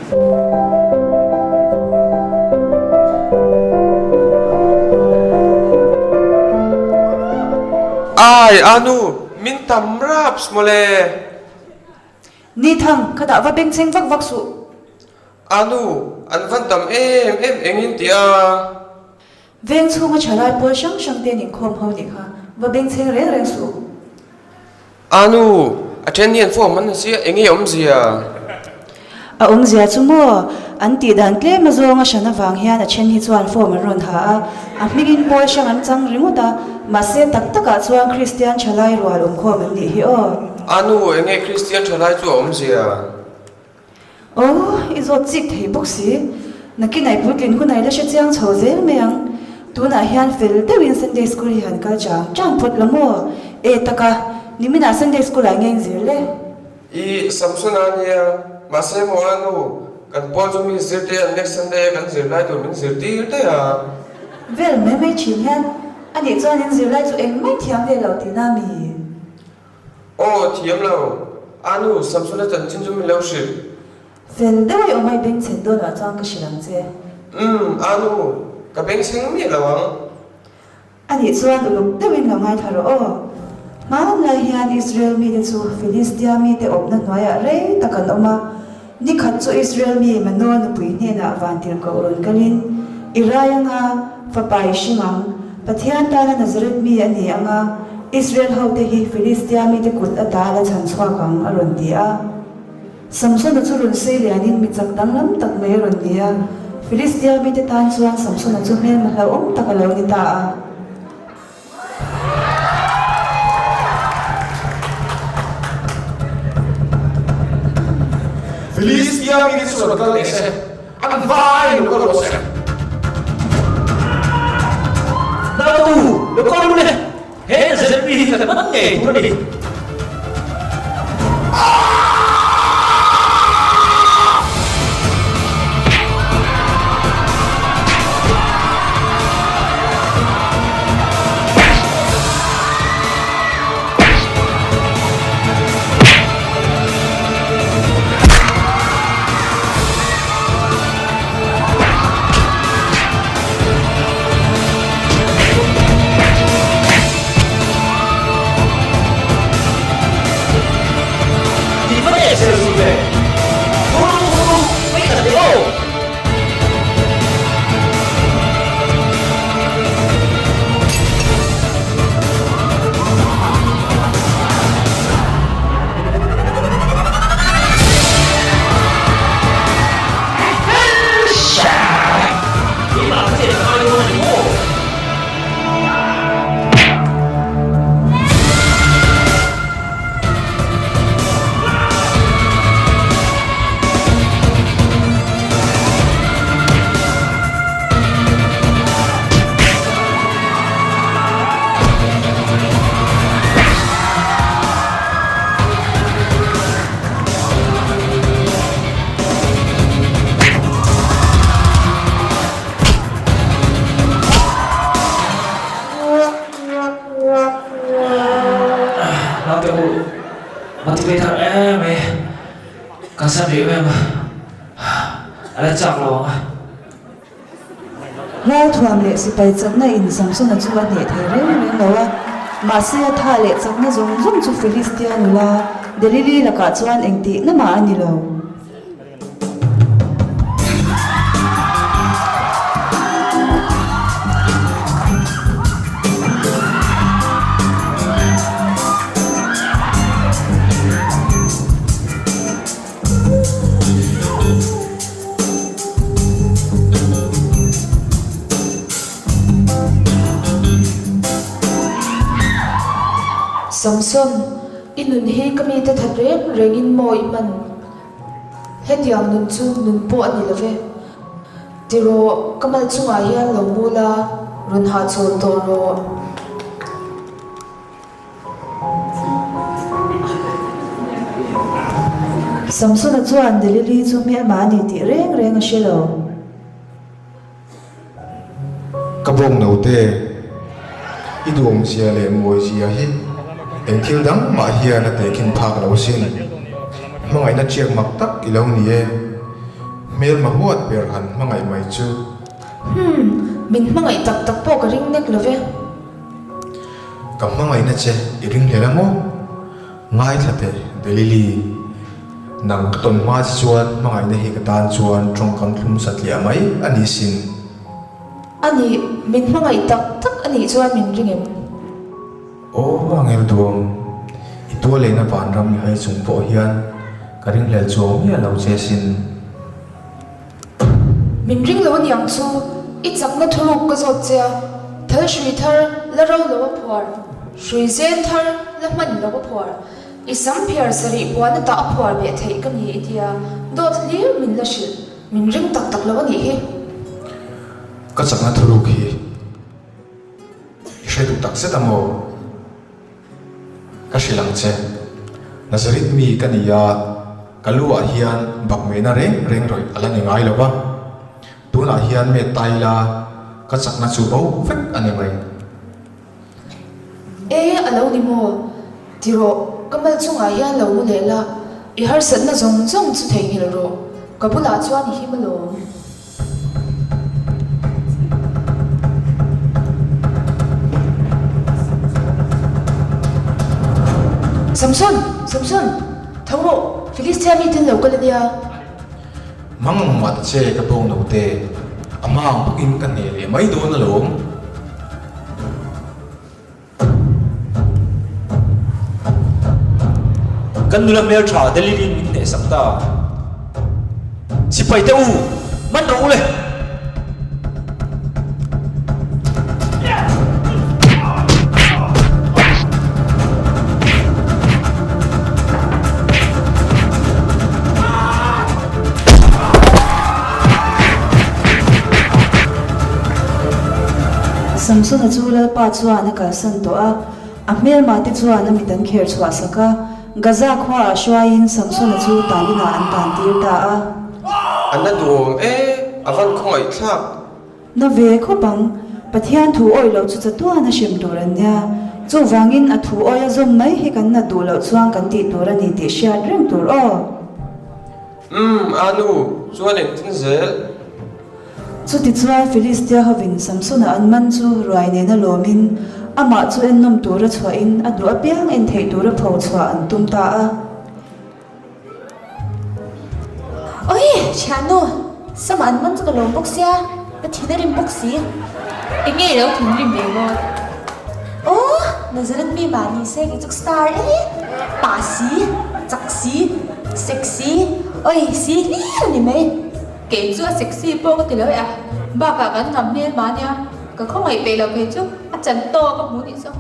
Ai, Anu, min tam raps mawle. Ni thang, ka dah va bengchheng vak vak suh. Anu, an van tam em em engin tih a. Veng chhunga thalai pawl hrang hrang te an inkhawm ho nih kha, va bengchheng reng reng suh. A nu, a then hian form an sia, enge awmzia? A awmzia chu maw? An tih dan tlem a zawng a hran avang hian a then hi chuan form an rawn ha a, a hmingin pawl hrang an chang ringawt a, mahse tak takah chuan Kristian thalai rual awmkhawm an nih hi aw. A nu, enge Kristian thalai chu a awmzia? Aw, i zawt chik thei bawk si. Nakinah i puitlin hunah i la hre chiang chho zel mai ang. Tunah hian fel deuhin Sunday School hi han kal chang chang phawt la maw? E taka, niminah Sunday School ah nge in zir le? I Samson a nia, mahse maw a nu, kan pawl chu mi zir te an next Sunday a kan zir lai tur min zirtir daih a. Vel mai mai thin hian, anih chuan in zirlai chu engmah i thiam ve lo tihna mi? Aw, thiam lo. A nu, Samsona chanchin chu min lo hrilh. Fel deuh i awm a, i bengchhen dawn ah chuan ka hrilh ang che. Umm, a nu, ka bengchheng miah lo ang. Anih chuan uluk deuhin lo ngaithla rawh aw. Hmanlai hian Israel mite chu Philistia mite awmna hnuaiah rei tak an awm a. Ni khat chu Israel mi Manoa nupui hnenah vantirhkoh rawn kalin, I rai anga, fapa i hring ang, Pathian tana Nazareth mi a ni anga, Israel hote hi Philistia mite kut ata la chhan chhuak ang, a rawn ti a. Samsona chu rawn sei lianin mi chak danglam tak mai a rawn ni a, Philistia mite tan chuan Samsona chu hmelma hlauhawm tak a lo ni ta a. Filistia mite chu rawn kal teh se, an vai lo kal rawh se. Nau, lo kal ru le, he Nazareth mi hi ka hman ngei tur a ni. Ti va teh zel zu ve. Tho ru tho ru mai khat leh aw. Keimah ka chet ngai dawn a ni maw? Naute u, motivate har em mai, kan san rih em a, a la chak lo ang a. Ralthuam leh sipai chakna in Samsona chu a hneh thei reng reng lo a, mahse a tha leh chakna zawng zawng chu Filistia nula Delili lakah chuan engtihna mah a ni lo. Samson, i nun hi ka mite that reng rengin maw i hman? Hetiang nun chu nun pawh a ni lo ve. Ti rawh, ka mal chungah hian lo mu la, rawn hahchawl tawh rawh. Samsona chuan Delili chu hmelma a ni tih reng reng a hre lo. Ka bawng naute, i duhawmzia leh mawizia hi eng thil dang mah hian a tehkhin phak lo asin. Hmangaihna chiak mak tak i lo ni e. Hmelma huat ber han hmangaih mai chu. Humm, min hmangaih tak tak pawh ka ring nek lo ve. Ka hmangaihna che i ring hlel a maw? Ngaithla teh, Delili. Nang ka tawn hma che chuan hmangaihna hi ka tan chuan tawngkam thlum satliah mai a ni sin. A nih, min hmangaih tak tak a nih chuan min ring em? Aw, Angel Duang, i tualehna vanram i hai chung pawh hian ka ringhlel chuang miah lo che sin. Min ring lo aniang chu, i chakna thuruk ka zawt che a, thal hrui thar la ro lo a phuar, hrui zen thar la hman lo a phuar, i sam phiar sarih puan ata a phuar beh theih ka ni i tia, dawt hlir min la hrilh, min ring tak tak lo anih hi. Ka chakna thuruk hi i hre duh tak zet a maw? Ka hrilh ang che. Nazareth mi ka ni a, ka lu ah hian bakmehna reng reng rawih a la ni ngai lo va, tunah hian met ta ila ka chakna chu bo vek a ni mai. E, a lo ni maw? Ti rawh, ka mal chungah hian lo mu leh la, i harsatna zawng zawng chu theihnghilh rawh, ka bulah chuan i him alawm. Samson! Samson! Tho rawh! Filistia miten lo kal a nia. Mang ang mah ta che ka bawng lo te, a hma ang bawkin ka hneh leh mai dawn alawm. Kan nula hmeltha Delilin min hnehsak ta. Sipai te u, man rawh u le! Samsona chu Lalpa chuan a kalsan tawh a, a hmelmah te chuan a mit an kher chhuah sak a, Gaza khuaah hruaiin Samsona chu talinah an tan tir ta a. A na duhawm e, a van khawngaih thlak. Na ve khawp ang, Pathian thu awih loh chu chatuan a hrem tur an nia, chuvangin a thu awih a zawm mai hi kan nat duh loh chuan kan tih tur a ni tih hriat reng tur aw. Umm, a nu, chuan engtin zel? Chutichuan Filistia hovin Samsona an man chu ruai nena lawmin amah chu ennawm tura chhuahin a duh apiang en theih tura pho chhuah an tum ta a. Oi, thiannu, Sama an man chu ka lawm bawk sia, ka thin a rim bawk si. Enge i lo thinrim ve maw? Aw, Nazareth mi mah ni se kei chu ka star e, pa si, chak si, sexy, oi si hlir a ni mai. Kei chu a sexy pawh ka ti lo e a, bakah kan ngam hmel mah nia, ka khawngaih peih lo kei chu a chan tawk a hmu nih chu.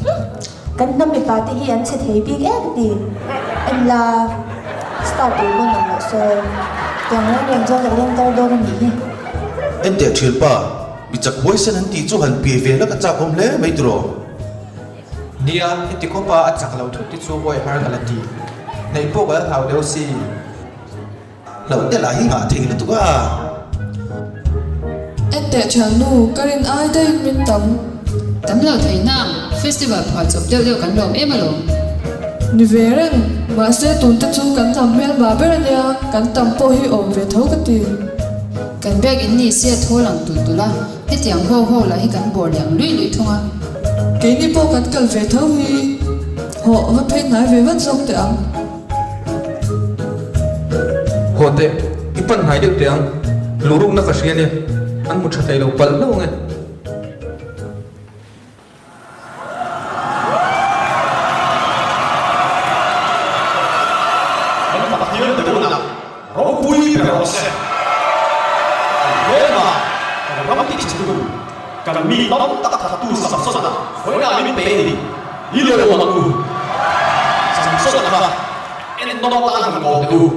Hum! Kan hnam mipa te hi an chhe thei bik em ti? En la, star tur pawn awm loh sawn, tiang reng reng chuan ka leng tar dawn a nih hi. Enteh thianpa, mi chak huaisen an tih chu han piai ve la ka chak awm hle mai tiraw? Nia, heti khawpa a chak lo thut te chu huai har ka la ti. Hnaih pawh ka la hlau deuh si. Hlauh te lah hi ngah thei lutuk a. Enteh thiannu, ka rin ai daih min tam. Tam lo thei nang, festival phuah chawp deuh deuh kan lawm em alawm. Ni ve reng, mahse tun te chu kan hnam hmelma ber ania, kan tam pawh hi awm ve tho ka ti. Kan biak in ni sia thawl ang tulh tulh a, hetiang ho ho lah hi kan bawr leh ang luih luih thung a. Keini pawh kan kal ve tho hi, hawh va phei hnai ve vat zawk teh ang. Haw teh, i pan hnai deuh teh ang. Luhrukna ka hria nia, an hmu tha thei lo palh hlauh ang e. Kan Pathian tunah ropui ber rawh se. Kan hmelma, kan ram tichhetu, kan mi tam tak thattu Samsona vawiinah min pe a ni. I lo ang u. Samsona kha ennawm atan han kawm teh u.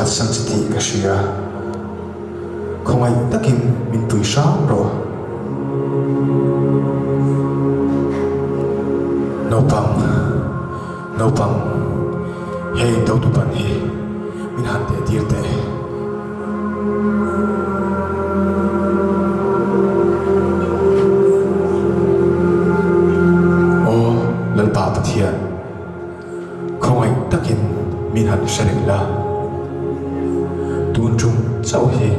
phatsan che tih ka hria. Khawngaih takin min pui hram rawh. Naupang, naupang, hei Dotupan hi min han teh tir teh. Aw Lalpa Pathian, khawngaih takin min han hre reng la, tun tum chauh hi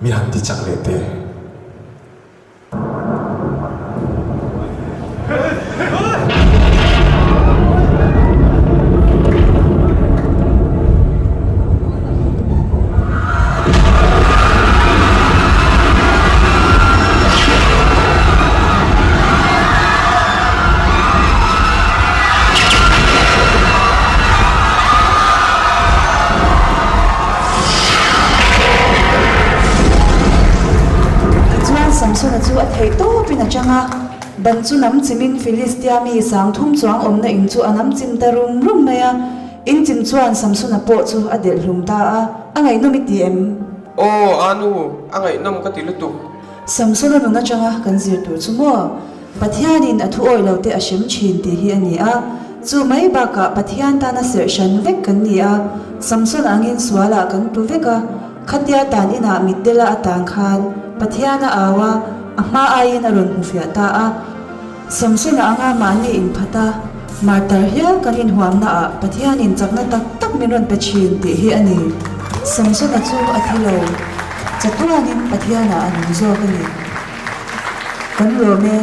min han ti chak leh teh. Tichuan Samsona chu a theih tawpin a chang a, ban chu nam chimin Filistia mi 3000 chuang awmna in chu a nam chim ta rum rum mai a, in chim chuan Samsona pawh chu a delh hlum ta a, a ngaihnawm i ti em? Aw, Anu, a ngaihnawm ka ti lutuk. Samsona nun atanga kan zir tur chu maw? Pathianin a thu awih lo te a hrem thin tih hi a ni a, chu mai bakah Pathian tana serh hran vek kan ni a, Samson angin sualah kan tlu vek a, khatia tan inah mitdela a tan khan Pathian a au a, a hma aiin a rawn hmu fiah ta a. Samson a anga mahni inphat a, martar hial kan inhuamna ah Pathianin chakna tak tak min rawn pe thin tih hi a ni. Samson-a chu a thi lo, chatuanin Pathianah a nung zawk a ni. Kan lawm e.